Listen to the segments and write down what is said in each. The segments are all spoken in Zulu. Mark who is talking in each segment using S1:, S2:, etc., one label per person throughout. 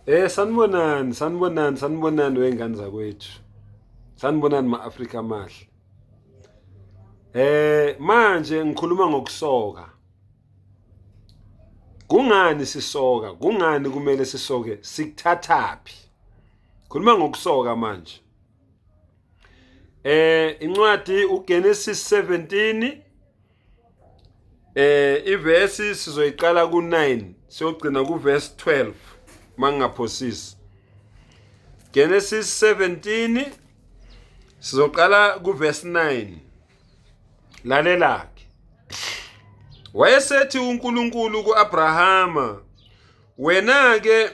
S1: Sanibonani, sanibonani, sanibonani wengane zakwethu. Sanibonani ma-Afrika amahle. Manje ngikhuluma ngokusoka. Kungani sisoka? Kungani kumele sisoke? Sikuthathaphi? Khuluma ngokusoka manje. Incwadi uGenesis 17 Ivesi sizoyiqala ku-9 siyogcina kuverse 12 mangingaphosisi. Genesis 17 sizoqala kuverse 9. Lalela ke. Wayesethi uNkulunkulu kuAbrahama, wena ke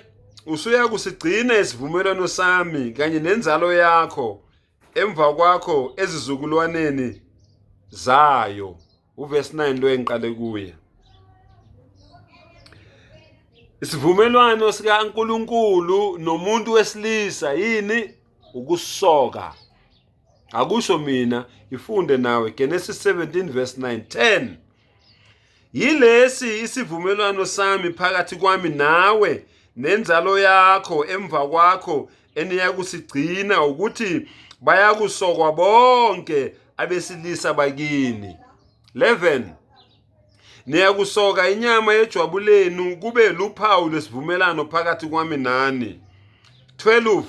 S1: usuyakusigcina isivumelwano sami kanye nenzalo yakho emva kwakho ezizukulwaneni zayo. Uverse 9 lo engiqale kuye. Isivumelwano sikaNkulunkulu nomuntu wesilisa yini? Ukusoka. Akusho mina, ifunde nawe Genesis 17 verse 9 10. Yilesi isivumelwano sami phakathi kwami nawe nenzalo yakho emva kwakho eniyakusigcina ukuthi bayakusokwa bonke abesilisa bakini. 11 Niyakusoka inyama yejwabu lenu kube luphawu lwesivumelano phakathi kwami nani. 12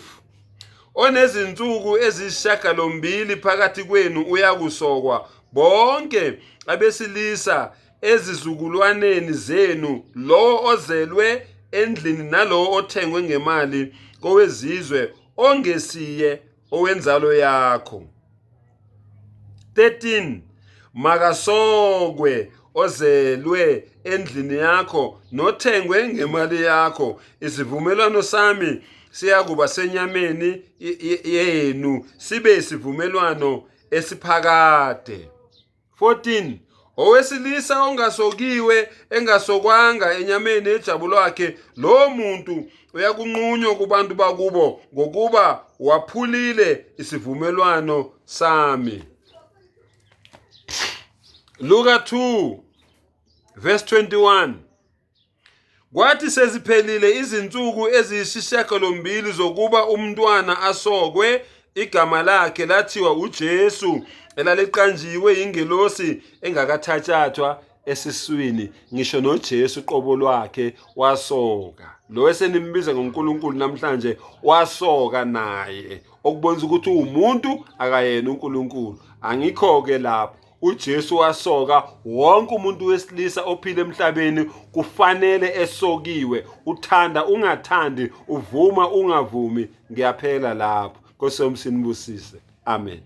S1: Onezinsuku eziyisishiyagalombili phakathi kwenu uyakusokwa, bonke abesilisa ezizukulwaneni zenu, lowo ozelwe endlini nalowo othengwe ngemali kowezizwe ongesiye owenzalo yakho. 13 Makasokwe ozelwe endlini yakho nothengwe ngemali yakho, isivumelwano sami siyakuba senyameni yenu, sibe isivumelwano esiphakade. 14 Owesilisa ongasokiwe engasokwanga enyameni yejabu lwakhe, lowo muntu uyakunqunywa kubantu bakubo, ngokuba waphulile isivumelwano sami. Luka 2 verse 21. Kwathi seziphelile izinsuku eziyisishiyagalombili zokuba umntwana asokwe, igama lakhe lathiwa uJesu, elaliqanjiwe yingelosi engakathatshathwa esiswini. Ngisho noJesu qobo lwakhe wasoka. Lo esenimbiza ngoNkulunkulu namhlanje wasoka naye, okubonisa ukuthi uwumuntu akayena uNkulunkulu. Angikho-ke lapho. UJesu wasoka wonke umuntu wesilisa ophila emhlabeni kufanele esokiwe, uthanda ungathandi, uvuma ungavumi. Ngiyaphela lapho. Nkosi yami sinibusise. Amen.